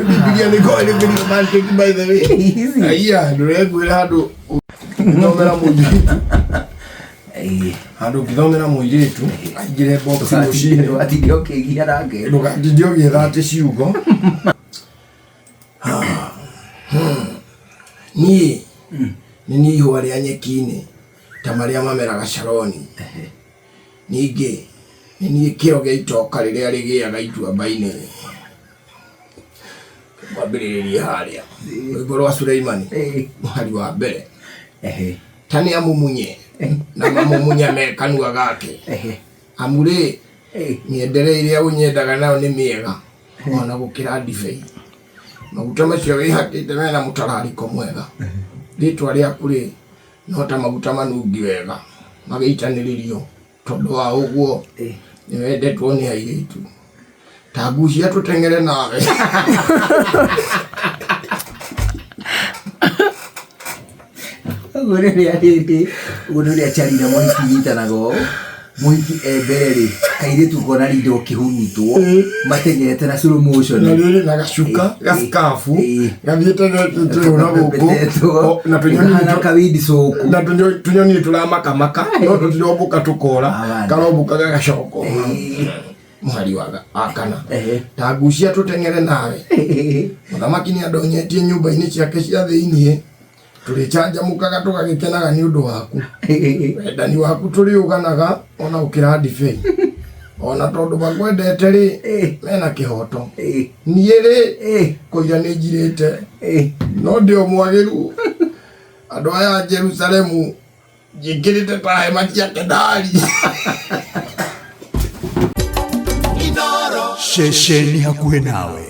Bibilia nĩ ĩkoragwo ĩrĩ very romantic by the way. Easy. Aiya, ndũrekwĩra handũ ũgĩthomera mũirĩtu. Ĩĩ. Handũ ũngĩthomera mũirĩtu aingĩre box mũciĩ. Ndũgatinde ũkĩgia nake. Ndũgatinde ũgĩetha atĩ ciugo. Niĩ nĩ niĩ ihũa rĩa nyeki-inĩ ta marĩa mameraga Sharoni. Ningĩ nĩ niĩ kĩro gĩa itoka rĩrĩa rĩgĩaga ituamba-inĩ. Mwambĩrĩrĩrie harĩa rwĩmbo rwa Suleimani mũhari wa mbere. Ta nĩ amumunye na mamumunya me kanua gake, amu rĩ, mĩendere ĩrĩa ũnyendaga nayo nĩ mĩega ona gũkĩra ndibei. Maguta macio wĩhakĩte mena mũtararĩko mwega. Rĩtwa rĩaku rĩ, no ta maguta manungi wega magĩitanĩrĩrio. Tondũ wa ũguo nĩ wendetwo nĩ airĩtu. Ta ngucia tũteng'ere nawe. Ũguo nĩ ũrĩa rĩrĩ, ũguo nĩ ũrĩa Charlie na mũhiki nyitanaga ũũ. Mũhiki e mbere rĩ, kairĩtu kona rinda ũkĩhurutwo, mateng'erete na slow motion. Na rĩrĩ na gacuka gaskabu gathiĩte gekĩte ũũ na gũkũ Gapepetetwo, O, na tũnyoni gakahana kawindi cũku. na tũnyoni tũramakamaka no tũtirombũka tũkora Abana. karombũka gagacoka mũhari wa wa kana ta ngucia tũteng'ere nawe mũthamaki nĩ andonyetie nyũmba-inĩ ciake cia thĩiniĩ tũrĩcanjamũkaga tũgagĩkenaga nĩ ũndũ waku wendani waku tũrĩũganaga ona gũkĩra ndibei ona tondũ makwendete rĩ mena kĩhoto niĩ rĩ kũira nĩ njirĩte no ndĩ o mwagĩru andũ aya a Jerusalemu njĩkĩrĩte ta hema cia Kedari. Ceceni hakuhĩ nawe.